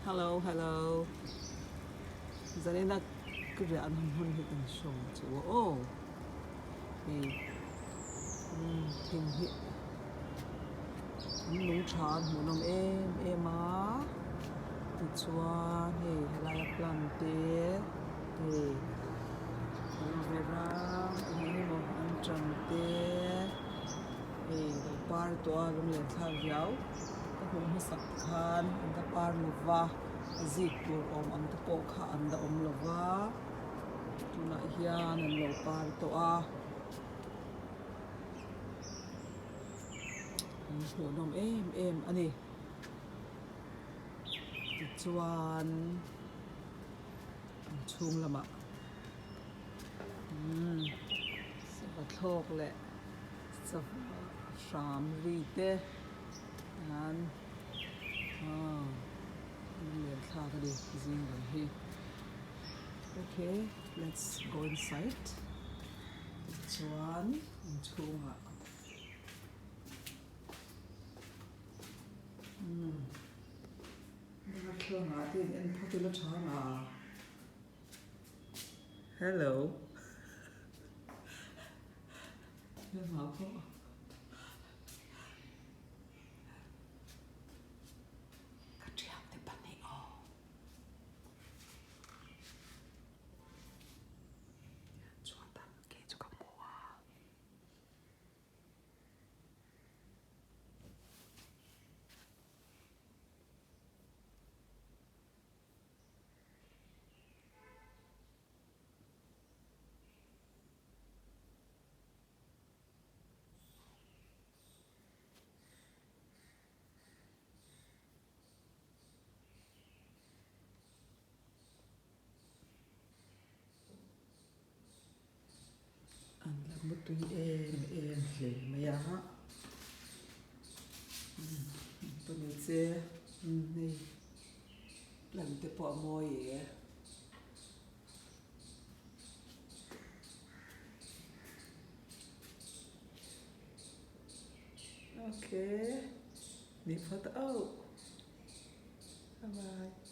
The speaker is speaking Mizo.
Hello hello Zanina ka riahna hmun hi kan show chu aw hei thing hi an lung tha a hmuhnawm em em a tichuan hei helaia plant te hei aloe vera eng emaw an tan te hei lo par tawh a lunglen thlak riau ka hmuh hmasak khan an la par lova a zik tur awm ang te pawh kha an la awm lova tunah hian an lo par tawh a an hmuhnawm em em a ni tichuan an chhung lamah umm sava thlawk leh sava hram ri te an aw lunglen thlak a ni zing lam hi okay let's go inside tichuan inchhungah umm darthlangah te in en phawt ila tha nga hello hlemah pawh. Ka thiante pahnih aw. Chuan kei chu ka hmu a. An la mutui em em hle mai a tawni che hei plan te pawh a mawi e. Okay, ni phawt auh. Bye bye.